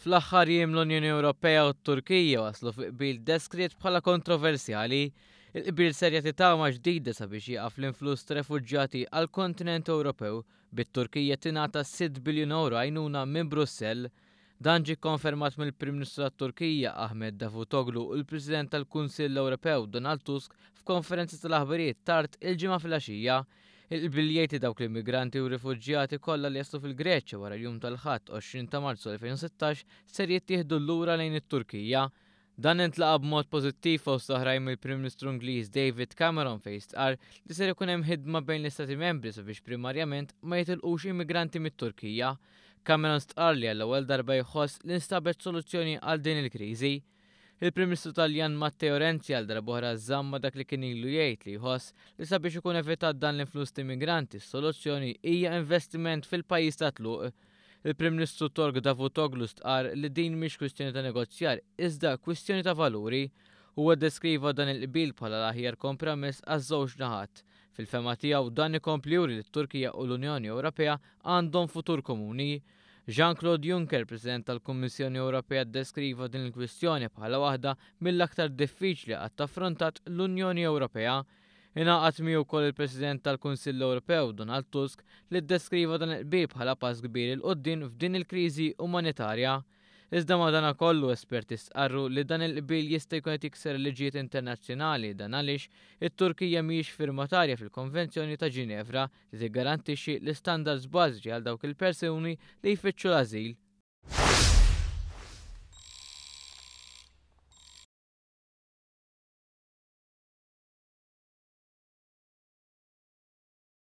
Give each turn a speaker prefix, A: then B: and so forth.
A: Fl-aħħar jiem l-Unjoni Ewropea u t-Turkija waslu fi qbil deskritt bħala kontroversjali. Il-qbil ser jagħti tama ġdida sabiex jieqaf l-influss ta' refuġjati għall-kontinent Ewropew, bit-Turkija tingħata 6 biljun ewro għajnuna minn Brussell. Dan ġie kkonfermat mill-Prim Ministru tat-Turkija Ahmet Davutoglu u l-President tal-Kunsill Ewropew Donald Tusk f'konferenza tal-aħbarijiet tard il-Ġimgħa filgħaxija. Il-qbil jgħid li dawk l-immigranti u rifuġjati kollha li jaslu fil-Greċja wara l-jum tal-Ħadd 20 ta' Marzu 2016 ser jittieħdu lura lejn it-Turkija. Dan intlaqa' b'mod pożittiv fost oħrajn mill-Prim Ministru Ingliż David Cameron fejn stqarr li ser ikun hemm ħidma bejn l-Istati Membri sabiex primarjament ma jitilqux immigranti mit-Turkija. Cameron stqarr li għall-ewwel darba jħoss li nstabet soluzzjoni għal din il-kriżi. Il-Prim Ministru Taljan Matteo Renzi għal darb'oħra żamm ma' dak li kien ilu jgħid li jħoss li sabiex ikun evitat dan l-influss t'immigranti s-soluzzjoni hija investiment fil-pajjiż ta' tluq. Il-Prim Ministru Tork Davutoglu stqarr li din mhix kwistjoni ta' negozjar iżda kwistjoni ta' valuri. Huwa ddeskriva dan il-qbil bħala l-aħjar kompromess għaż-żewġ naħat. Fil-fehma tiegħu dan ikompli juri li t-Turkija u l-Unjoni Ewropea għandhom futur komuni. Jean-Claude Juncker, President tal-Kummissjoni Ewropea ddeskriva din il-kwistjoni bħala waħda mill-aktar diffiċli qatt affrontat l-Unjoni Ewropea. Ingħaqad miegħu wkoll il-President tal-Kunsill Ewropew, Donald Tusk, li ddeskriva dan il-qbil bħala pass kbir 'il quddiem f'din il-kriżi umanitarja. Iżda madanakollu esperti stqarru li dan il-qbil jista' jkun qed jikser il-liġijiet internazzjonali dan għaliex it-Turkija mhijiex firmatarja fil-Konvenzjoni ta' Ġinevra li tiggarantixxi l-istandards bażiċi għal dawk il-persuni li jfittxu l-ażil.